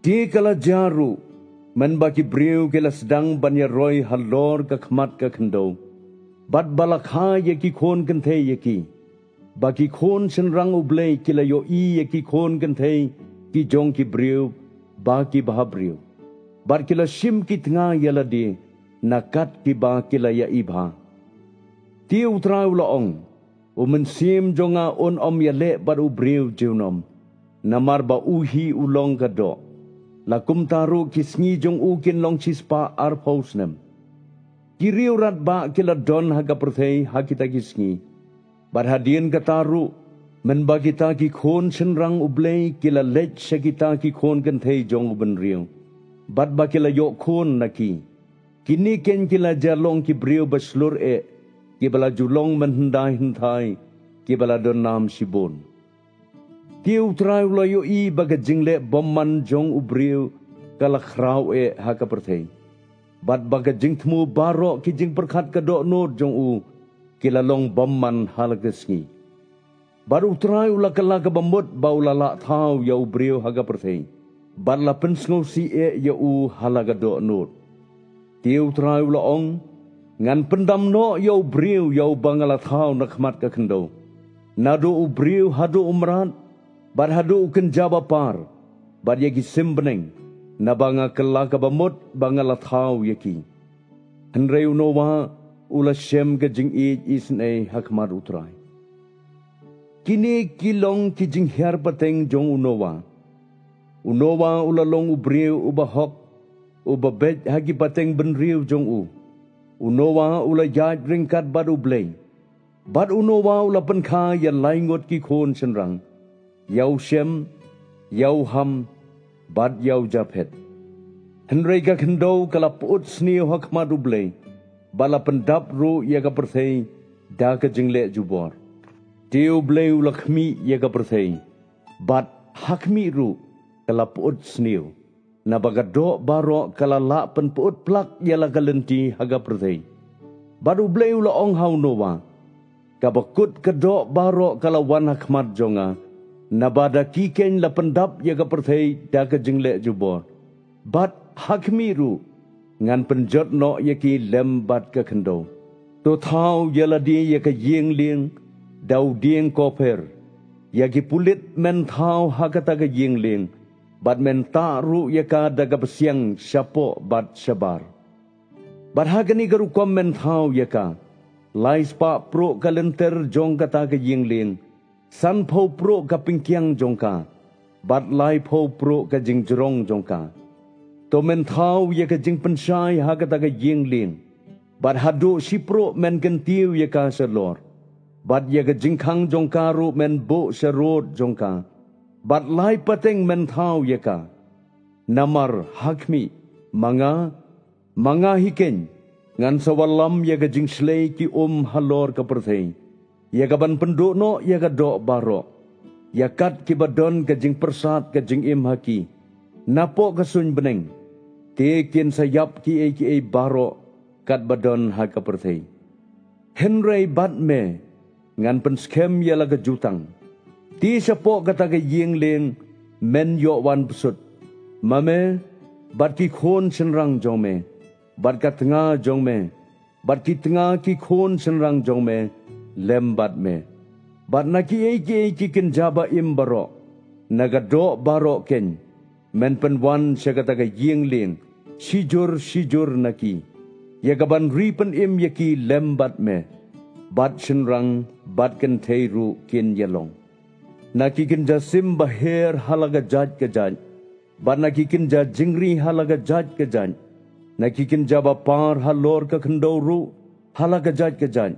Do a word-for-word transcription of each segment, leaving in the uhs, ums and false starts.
Te ka la jia ruh, mynba ki briew ki la sdang ban ïaroi halor ka khmat ka khyndew, bad ba la kha ïa ki khun kynthei ïa ki, ba ki khun shynrang U Blei ki la ïohi ïa ki khun kynthei ki jong ki briew ba ki bhabriew, bad ki la shim ki tnga ïa lade na kat kiba ki la ïa-i bha. Te U Trai u la ong, U Mynsiem jong nga un ym ïaleh bad u briew junom, namar ba u hi u long ka doh. La kumta ruh ki sngi jong u kin long shispah arphew snem. Ki riewratbah ki la don ha ka pyrthei ha kita ki sngi. Bad hadien kata ruh, mynba kita ki khun shynrang U Blei ki la leit sha kita ki khun kynthei jong u bynriew, bad ba ki la ïoh khun na ki, kine keiñ ki la jia long ki briew ba shlur eh, kiba la ju long mynhyndai hynthai, kiba la don nam shibun. Te U Trai u la ïohi ba ka jingleh bymman jong u briew ka la khraw eh ha ka pyrthei, bad ba ka jingthmu baroh ki jingpyrkhat ka dohnud jong u ki la long bymman ha la ka sngi. Bad U Trai u la kylla kaba mut ba u la lah thaw ïa u briew ha ka pyrthei, bad la pynsngewsih eh ïa u ha la ka dohnud. Te U Trai u la ong, ngan pyndam noh ïa u briew ïa uba nga la thaw na khmat ka khyndew, naduh u briew haduh u mrad, bad haduh u kynja ba par, bad ïa ki sim bneng, naba nga kylla kaba mut ba nga la thaw ïa ki. Hynrei u Noah u la shem ka jingïeit isynei ha khmat U Trai. Kine ki long ki jinghiar pateng jong u Noah. U Noah u la long u briew uba hok, uba beit ha ki pateng bynriew jong u. U Noah u la ïaid ryngkat bad U Blei. Bad u Noah u la pynkha ïa lai ngut ki khun shynrang, ïa u Shem, ïa u Ham, bad ïa u Japhet. Hynrei ka khyndew ka la pyut sniew ha khmat U Blei, bad la pyndap ruh ïa ka pyrthei da ka jingleh jubor. Te U Blei u la khmih ïa ka pyrthei, bad ha khmih ruh ka la pyut sniew, naba ka doh baroh ka la lah pynpyut plak ïa la ka lynti ha ka pyrthei. Bad U Blei u la ong ha u Noah, kaba kut ka doh baroh ka la wan ha khmat jong nga, naba da ki keiñ la pyndap ïa ka pyrthei da ka jingleh jubor. Bad ha khmih ruh, ngan pynjot noh ïa ki lem bad ka khyndew. To thaw ïa lade ïa ka ïing lieng da u dieng kopher, ïa ki pulit men thaw ha kata ka ïing lieng, bad men tah ruh ïa ka da ka bsiang shapoh bad shabar. Bad ha kane ka rukom men thaw ïa ka, lai spah pruh ka lynter jong kata ka ïing lieng, san phew pruh ka pingkiang jong ka, bad lai phew pruh ka jingjrong jong ka. To men thaw ïa ka jingpynshai ha kata ka ïing lieng, bad haduh shi pruh men kyntiew ïa ka shalor, bad ïa ka jingkhang jong ka ruh men buh sharud jong ka, bad lai pateng men thaw ïa ka. Namar ha khmih, ma nga, ma nga hi keiñ, ngan sa wallam ïa ka jingshlei ki um halor ka pyrthei, ïa ka ban pynduh noh ïa ka doh baroh, ïa kat kiba don ka jingpyrsad ka jingim ha ki, napoh ka suiñ bneng. Te kin sa ïap kiei kiei baroh katba don ha ka pyrthei. Hynrei bad me, ngan pynskhem ïa la ka jutang. Te shapoh kata ka ïing lieng men ïoh wan bsut, ma me, bad ki khun shynrang jong me, bad ka tnga jong me, bad ki tnga ki khun shynrang jong me, lem bad me. Bad na kiei kiei ki kynja ba im baroh, na ka doh baroh keiñ, men pynwan sha kata ka ïing lieng, shijur shijur na ki, ïa ka ban ri pynim ïa ki lem bad me, bad shynrang bad kynthei ruh kin ïalong. Na ki kynja sim ba her ha la ka jait ka jait, bad na ki kynja jingri ha la ka jait ka jait, na ki kynja ba par halor ka khyndew ruh ha la ka jait ka jait,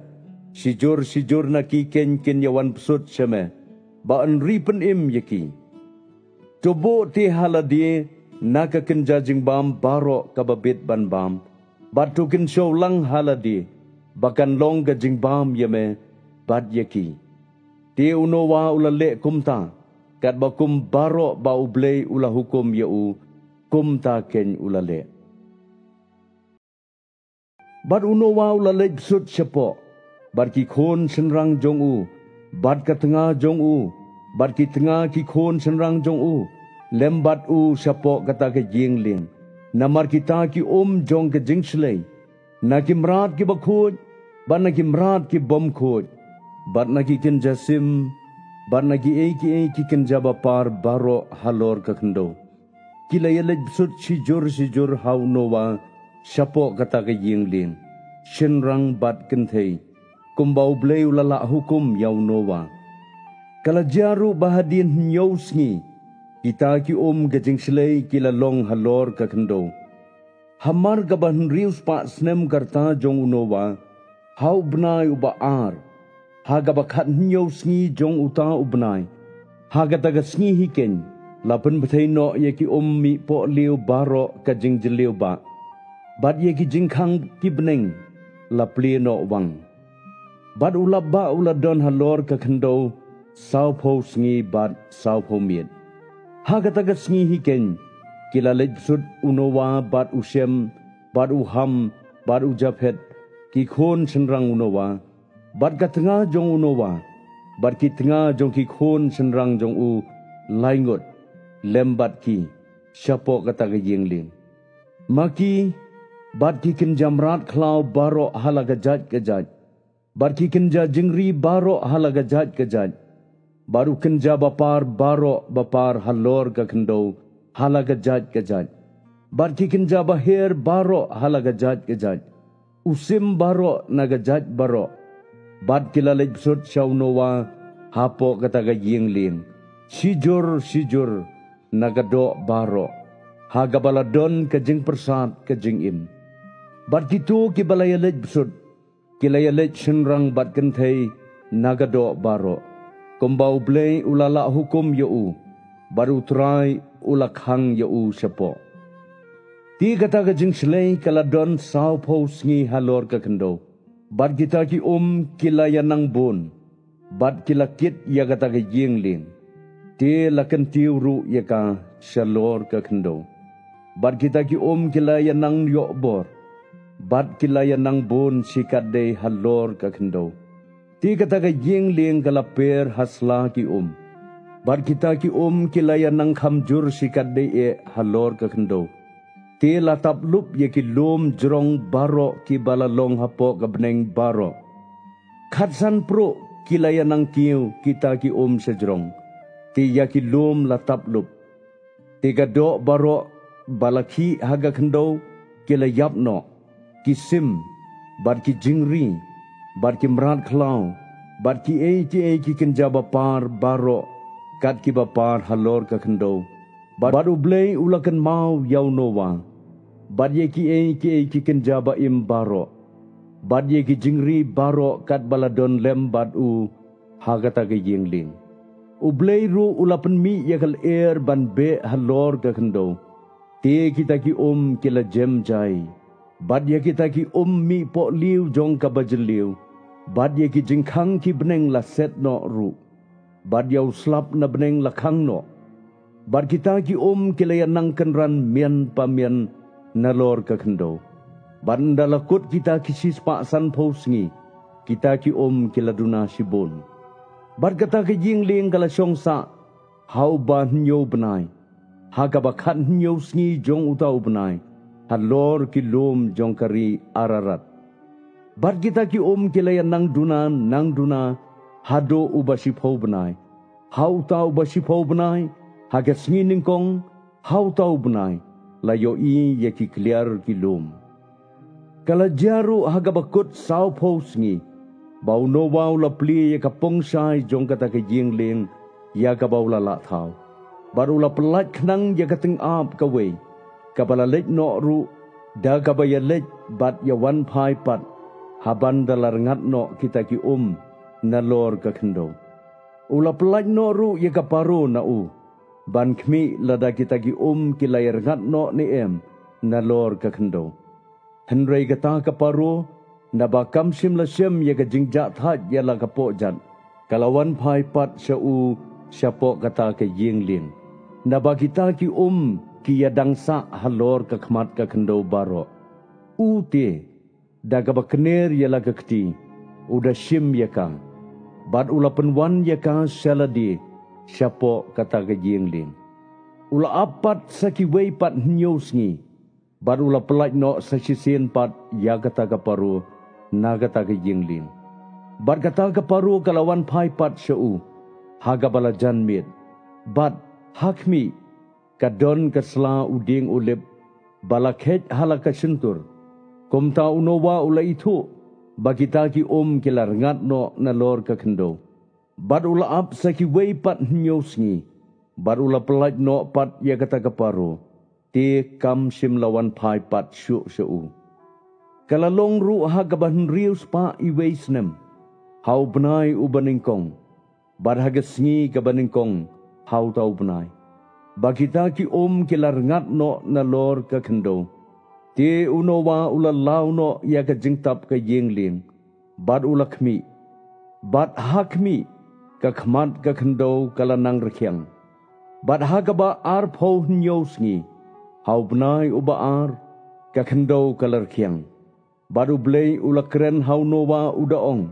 shijur shijur na ki keiñ kin ïawan bsut sha me, ba yn ri pynim ïa ki. To buh te ha lade na ka kynja jingbam baroh kaba bit ban bam, bad to kynshew lang ha lade, ba kan long ka jingbam ïa me bad ïa ki. Te u Noah u la leh kumta, katba kum baroh ba U Blei u la hukum ïa u, kumta keiñ u la leh. Bad u Noah u la leit bsut shapoh, bad ki khun shynrang jong u, bad ka tnga jong u, bad ki tnga ki khun shynrang jong u, lem bad u shapoh kata ka ïing lieng, namar kita ki um jong ka jingshlei, na ki mrad ki bakhuid bad na ki mrad ki bymkhuid, bad na ki kynja sim, bad na kiei kiei ki kynja bapar baroh halor ka khyndew, ki la ïaleit bsut shijur shijur ha u Noah shapoh kata ka ïing lieng, shynrang bad kynthei, kumba U Blei u la lah hukum ïa u Noah. Ka la jia ruh ba hadien hynñiew sngi, kita ki um ka jingshlei ki la long halor ka khyndew. Hamar kaba hynriew spah snem ka rta jong u Noah, ha u bnai uba ar, ha kaba khathynñiew sngi jong uta u bnai, ha kata ka sngi hi keiñ, la pynbthei noh ïa ki um mih pohliew baroh ka jingjylliew bah, bad ïa ki jingkhang ki bneng la plie noh wang. Bad u lap bah u la don halor ka khyndew sawphew sngi bad sawphew miet. Ha kata ka sngi hi keiñ, ki la leit bsut u Noah bad u Shem, bad u Ham, bad u Japhet, ki khun shynrang u Noah, bad ka tnga jong u Noah, bad ki tnga jong ki khun shynrang jong u, lai ngut, lem bad ki, shapoh kata ka ïing lieng. Ma ki, bad ki kynja mrad khlaw baroh ha la ka jait ka jait, bad ki kynja jingri baroh ha la ka jait ka jait, bad u kynja bapar baroh bapar halor ka khyndew ha la ka jait ka jait, bad ki kynja baher baroh ha la ka jait ka jait, u sim baroh na ka jait baroh, bad ki la leit bsut sha u Noah hapoh kata ka ïing lieng, shijur shijur na ka doh baroh, ha kaba la don ka jingpyrsad ka jingim. Bad kito kiba la ïaleit bsut, ki la ïaleit shynrang bad kynthei na ka doh baroh, kumba U Blei u la lah hukum ïa u, bad U Trai u la khang ïa u shapoh. Te kata ka jingshlei ka la don sawphew sngi halor ka khyndew, bad kita ki um ki la ïanang bun, bad ki la kit ïa kata ka ïing lieng, te la kyntiew ruh ïa ka shalor ka khyndew. Bad kita ki um ki la ïanang ïoh bor, bad ki la ïanang bun shikatdei halor ka khyndew. Te kata ka ïing lieng ka la per ha sla ki um. Bad kita ki um ki la ïanang kham jur shikatdei eh halor ka khyndew. Te la tap lup ïa ki lum jrong baroh kiba la long hapoh ka bneng baroh. Khatsan pruh ki la ïanang kiew kita ki um sha jrong, te ïa ki lum la tap lup. Te ka doh baroh ba la khih ha ka khyndew ki la ïap noh, ki sim, bad ki jingri, bad ki mrad khlaw, bad kiei kiei ki kynja bapar baroh kat kiba par halor ka khyndew. Bad U Blei u la kynmaw ïa u Noah, bad ïa kiei kiei ki kynja ba im baroh, bad ïa ki jingri baroh kat ba la don lem bad u ha kata ka ïing lieng. U Blei ruh u la pynmih ïa ka lyer ban beh halor ka khyndew. Te kita ki um ki la jem jai, bad ïa kita ki um mih pohliew jong ka bajylliew, bad ïa ki jingkhang ki bneng la set noh ruh, bad ïa u slap na bneng la khang noh. Bad kita ki um ki la ïanang kynran mian pa mian nalor ka khyndew. Bad ynda la kut kita ki shispah sanphew sngi, kita ki um ki la duna shibun. Bad kata ka ïing lieng ka la shong sah ha uba hynñiew bnai, ha kaba khathynñiew sngi jong uta u bnai, halor ki lum jong ka ri Ararat. Bad kita ki um ki la ïanang duna nang duna haduh uba shiphew bnai. Ha uta uba shiphew bnai, ha ka sngi nyngkong, ha uta u bnai, la ïohi ïa ki kliar ki lum. Ka la jia ruh ha kaba kut sawphew sngi, ba u Noah u la plie ïa ka pung shai jong kata ka ïing lieng, ïa kaba u la lah thaw. Bad u la pyllait khnang ïa ka tyngab kawei, kaba la leit noh ruh, da kaba ïaleit bad ïawan phai pat, haban da la rngat noh kita ki um nalor ka khyndew. U la pyllait noh ruh ïa ka Paro na u, ban khmih lada kita ki um ki la ïarngat noh ne em nalor ka khyndew. Hynrei kata ka Paro, naba kam shym la shem ïa ka jingjahthait ïa la ka pohjat, ka la wan phai pat sha u shapoh kata ka ïing lieng. Naba kita ki um ki ïadang sah halor ka khmat ka khyndew baroh. U te, da kaba kner ïa la ka kti, u da shim ïa ka, bad u la pynwan ïa ka sha lade shapoh kata ka ïing lieng. U la ap pat sa kiwei pat hynñiew sngi, bad u la pyllait noh sa shisien pat ïa kata ka paro na kata ka ïing lieng. Bad kata ka paro ka la wan phai pat sha u ha kaba la jan miet, bad ha khmih, ka don ka sla u dieng olib ba la kheit ha la ka shyntur, kumta u Noah u la ithuh ba kita ki um ki la rngat noh nalor ka khyndew. Bad u la ap sa kiwei pat hynñiew sngi, bad u la pyllait noh pat ïa kata ka paro, te kam shym la wan phai pat shuh sha u. Ka la long ruh ha kaba hynriew spah iwei snem, ha u bnai uba nyngkong, bad ha ka sngi kaba nyngkong ha uta u bnai, ba kita ki um ki la rngat noh nalor ka khyndew. Te u Noah u la law noh ïa ka jingtap ka ïing lieng, bad u la khmih, bad ha khmih, ka khmat ka khyndew ka la nang rkhiang. Bad ha kaba arphew hynñiew sngi, ha u bnai uba ar, ka khyndew ka la rkhiang. Bad U Blei u la kren ha u Noah u da ong,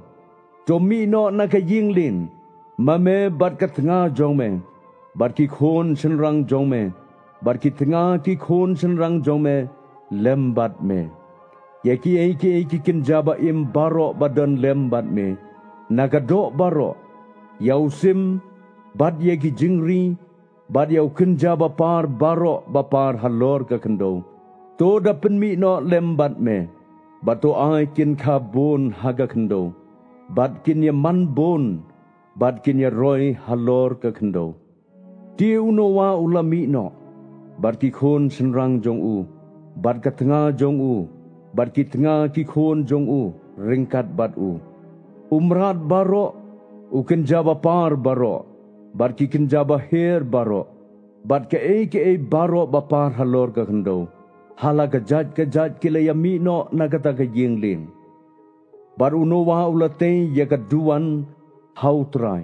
to mih noh na ka ïing lieng, ma me bad ka tnga jong me, bad ki khun shynrang jong me, bad ki tnga ki khun shynrang jong me lem bad me. Ïa kiei kiei ki kynja ba im baroh ba don lem bad me, na ka doh baroh, ïa u sim, bad ïa ki jingri, bad ïa u kynja ba par baroh ba par halor ka khyndew, to da pynmih noh lem bad me, bad to ai kin kha bun ha ka khyndew, bad kin ïa man bun, bad kin ïa roi halor ka khyndew. Te u Noah u la mih noh, bad ki khun shynrang jong u, bad ka tnga jong u, bad ki tnga ki khun jong u, ryngkat bad u. U mrad baroh, u kynja ba par baroh, bad ki kynja ba her baroh, bad kaei kaei baroh ba par halor ka khyndew, ha la ka jait ka jait ki la ïa mih noh na kata ka ïing lieng. Bad u Noah u la tei ïa ka duwan ha U Trai,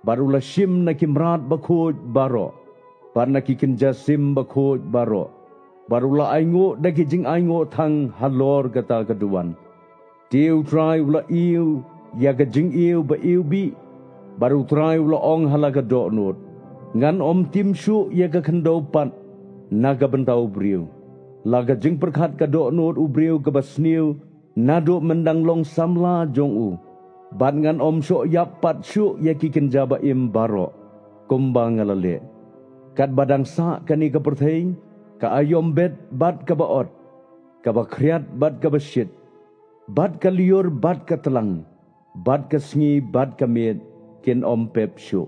bad u la shim na ki mrad bakhuid baroh, bad na ki kynja sim bakhuid baroh, bad u la ainguh da ki jingainguh thang halor kata ka duwan. Te U Trai u la ïew ïa ka jingïew ba ïew bih, bad U Trai u la ong ha la ka dohnud, ngan ym tim shuh ïa ka khyndew pat na ka bynta u briew, la ka jingpyrkhat ka dohnud u briew kaba sniew naduh myndang long samla jong u, bad ngan ym shoh ïap pat shuh ïa ki kynja ba im baroh, kumba nga la leh. Katba dang sah kane ka pyrthei, ka aïom bet bad kaba ot, kaba khriat bad kaba shit, bad ka lyiur bad ka tlang, bad ka sngi bad ka miet, kin ym pep shuh.